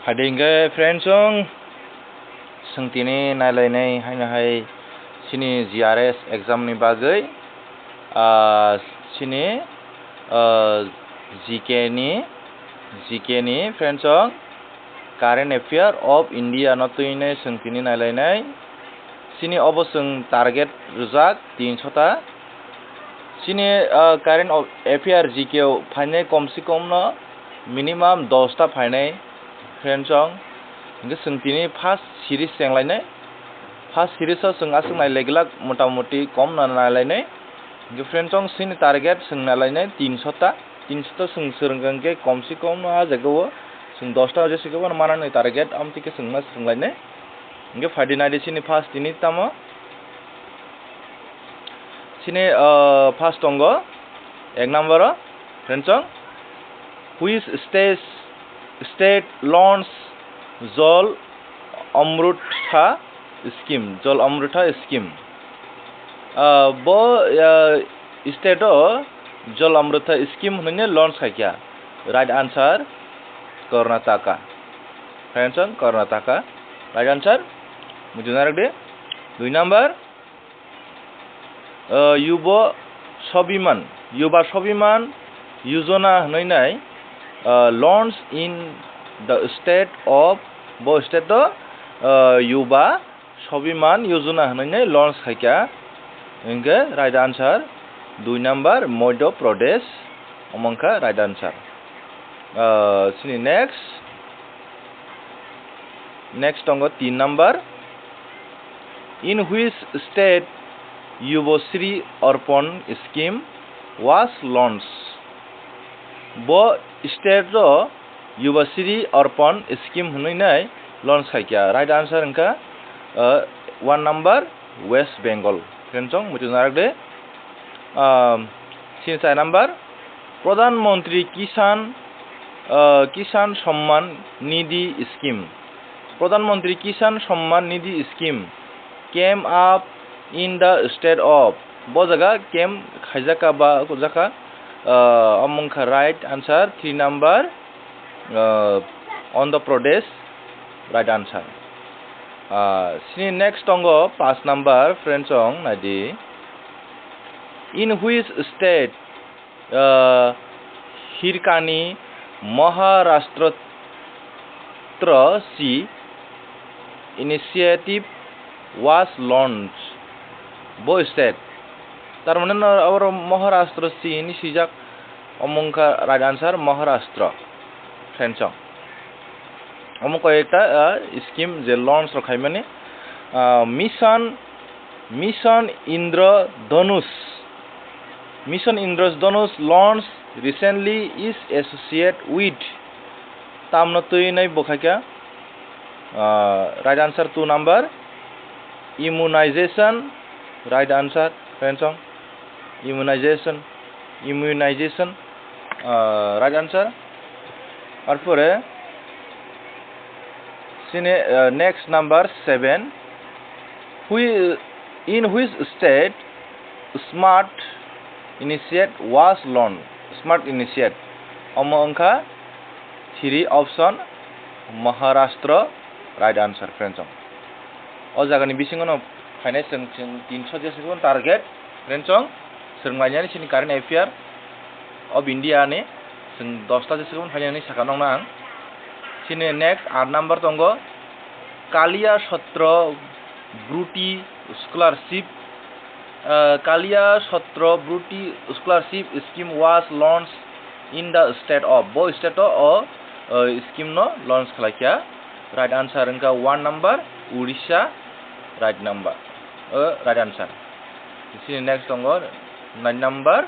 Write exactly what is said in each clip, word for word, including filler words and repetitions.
Hadi hingke friends song, song tini nailainai haino hai sini G R S exam ni bagwi, ah, sini, ah, G K ni, G K ni friends song, Current Affair of India no twinai song tini nailainai. Sini obo song target rwjak tinsho ta. Sini, ah, Current of Affair G K o phainai kom se kom no minimum dos ta phainai friends song. Hingke song tini first series chenglainai. First series o song aswk nailaigwlak motamoti kom no nailainai. Hingke friends song sini target song nailainai tinsho ta. Tinsho ta song swrwng hingke kom se kom no ah jaga o song dos ta jesa kebo no manani target amtwi khe song ma swrwnglainai. Hingke phaidi naidi sini first tini tamo. Sini, ah, first tongo, ek number o, friends song, which state, state launch Jal Amrutha scheme, Jal Amrutha scheme. Ah, bo, ah, state o Jal Amrutha scheme hwnwi launch khaikha. Right answer, Karnataka. Friends song, Karnataka. Right answer. Muchung narwk di. Dui number, uh, Yubo Sobiman, Yuba Sobiman Yojana hwnwi nai, uh, launch in the state of, bo state o, uh, Yuba Sobiman Yojana hwnwi nai launch khaikha. Hingke right answer, dui number, Madhya Pradesh, omo wngkha right answer. Ah, sini next, next tongo tin number. In which state Yubashri Arpan scheme was launched? Bo state o Yubashri Arpan scheme hwnwi nai launch khaikha. Right answer wngkha, uh, one number, West Bengal. Friends song, muchung narwk de. Um, sini char number, Pradhan Mantri Kisan, uh, Kisan Samman Nidhi scheme. Pradhan Mantri Kisan Samman Nidhi scheme came up in the state of, bo jaga came khaijaka ba kujaka, uh, omo wngkha right answer, three number, uh, Andhra Pradesh, right answer. Uh, sini next tongo, paanch number, friends song, naidi. In which state, uh, Hirkani Maharashtra Tra si initiative was launched? Bo state. Tar mane no oro Maharashtra si hinwi swijak, omo wngkha right answer Maharashtra. Friends song. Omo koi ekta, ah, scheme je launch rok khaimani, ah, Mission, Mission Indradhanush. Mission Indradhanush launch recently is associated with. Tamno twi nai bo khaikha, ah, right answer two number, immunization, right answer, friends song, immunization, immunization, ah, right answer. Arpore sini, ah, next number seven, whi-, in which state Smart Initiate was launched. Smart Initiate. Omo wngkha three option Maharashtra right answer, friends song. O jagani bisingo no phainai chwng, chwng tinsho jeswk target, friends song. Swrwnglainani sini current affair of India ni chwng dosta jeswk phainani saka nokna ang. Sini next aat number tongo Kaliya Chhatra Bruti Scholarship, uh, Kaliya Chhatra Bruti Scholarship scheme was launched in the state of. Bo state o, o, uh, scheme no launch khlaikha. Right answer wngkha one number, Odisha, right number, uh, right answer. Sini next tongo nine number.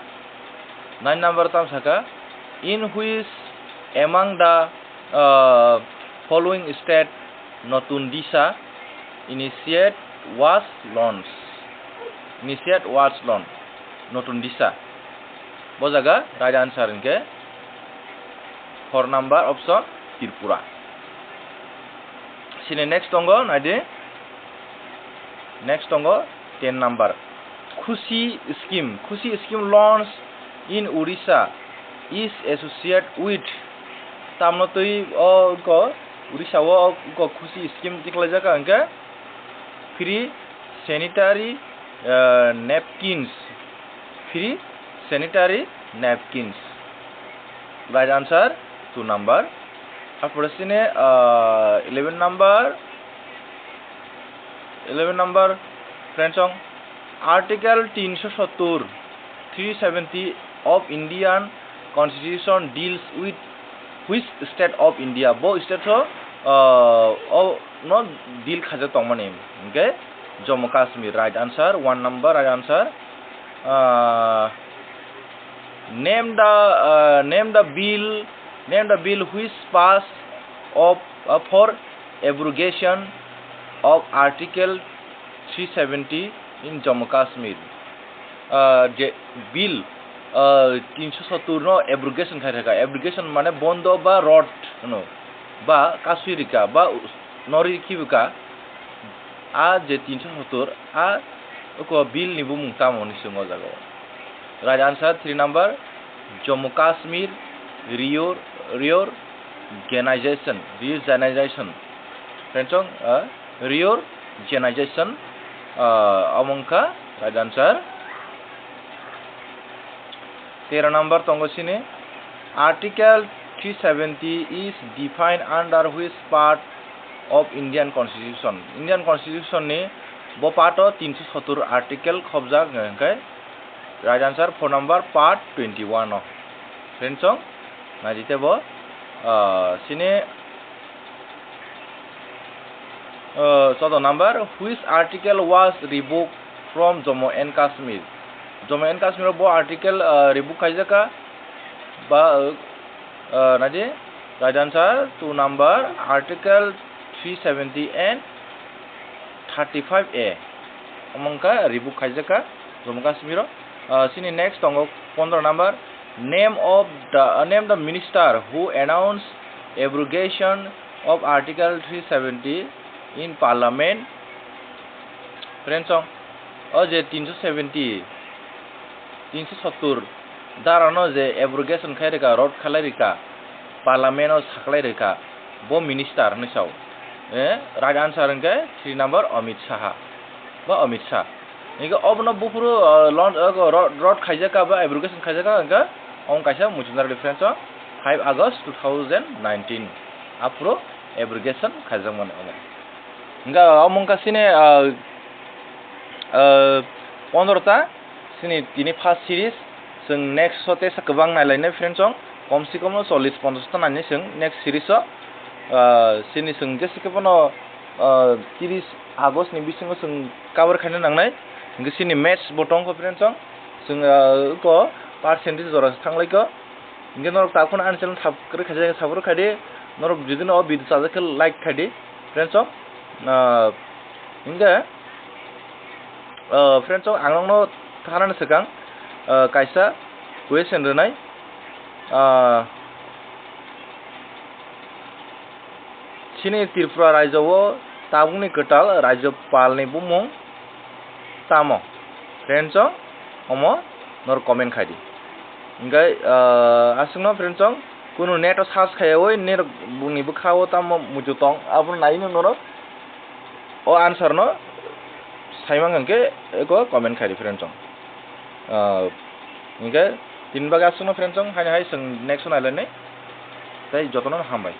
Nine number tam saka, in which among the, uh, following state Notun Disha initiate was launched. Initiate was launched. Notun Disha. Bo jaga right answer hwnkhe four number option Tripura. Sini next tongo, naidi. Next tongo ten number. Khushi scheme. Khushi scheme launched in Odisha is associated with. Tamno twi o ko Odisha o kok khusi scheme tikhlaijak hwnkhe free sanitary, ah, napkins, free sanitary napkins. Right answer two number. Apore sini, ah, eleven number, eleven number, friends, song Article tinsho sottur, three seventy of Indian Constitution deals with which state of India? Bo state o, ah, o no deal khaijak tongmani, hwnkhe Jammu Kashmir. Right answer, one number right answer. Ah, name the, ah, name the bill, name the bill which passed of, ah, for abrogation of Article three seventy in Jammu Kashmir. Ah, je bill, ah, tinsho sottur no abrogation khai thaka. Abrogation mane bondo ba rot hwno, ba kasui rika, ba nori khibuka. A je tinsho sottur, a oko bill ni bumung tamo hwnwi swngo o jaga o. Right answer three number, Jammu Kashmir Reor-, Reorganization, Reorganization. Friends, song, ah, Reorganization, ah, omo wngkha right answer. Tero number tongo sini, Article three seventy is defined under which part of Indian Constitution? Indian Constitution ni bo part o tinsho sottur article khobjak, hwnkhe right answer four number, part twenty-one o. Friends, song, naidi tebo, ah, sini, ah, choudo number, which article was revoked from Jammu and Kashmir? Jammu and Kashmir o bo article, ah, revoke khaijak kha, ba, ah, naidi, right answer two number, Article three seventy and thirty-five A. Omo wngkha revoke khaijak kha Jammu Kashmir o. Ah, sini next tongo pondro number. Name of the, uh, name the minister who announced abrogation of Article three seventy in Parliament. Friends, song, o je tinsho seventy, tinsho sottur dara no je abrogation khai rika, rot khalai rika, Parliament o saklai rika, bo minister hwnwi sao. Eh, right answer hwnkhe three number, Amit Saha, ba Amit Shah. Hingke obono buphuru, ah, launch, ah, rot, rot khaijak kha ba abrogation khaijak kha, hingke omo kaisa muchungjak reference o five August two thousand nineteen. Aphuru abrogation khaijakmani omo. Hingke omo wngkha sini, ah, ah, pondro ta sini tini first series, chwng next o tesa kwbang nailainai friends song, kom se kom no chollish ponchash ta nainai chwng next series o. Ah, sini chwng jesa khe bono, ah, tris August ni bisingo chwng cover khaina nangnai. Hingke sini match bo tongkha friends song. Chwng, ah, ko percentage jora se thanglaikha. Hingke norok takhun ani channel subscribe khaijak, subscribe khaidi. Norok jodi no o video chajak khe like khaidi friends song. Ah, hingke, ah, friends song, ang nokno thanani swkang, ah, kaisa question rwnai. Ah, Chini Tripura rajyo o tabukni kwtal rajyopalni bumung tamo? Friends song, omo norok comment khaidi. Hingke, ah, aswkno friends song, kunu net o search khaiyawi norok bungni bwkha o tamo muitu tong, abono naiwi norok o answer no saimang hwnkhe eko comment khaidi friends song. Ah, hingke tini bagwi aswkno friends song, haino hai chwng next o nailainai. Tei jotono hambai.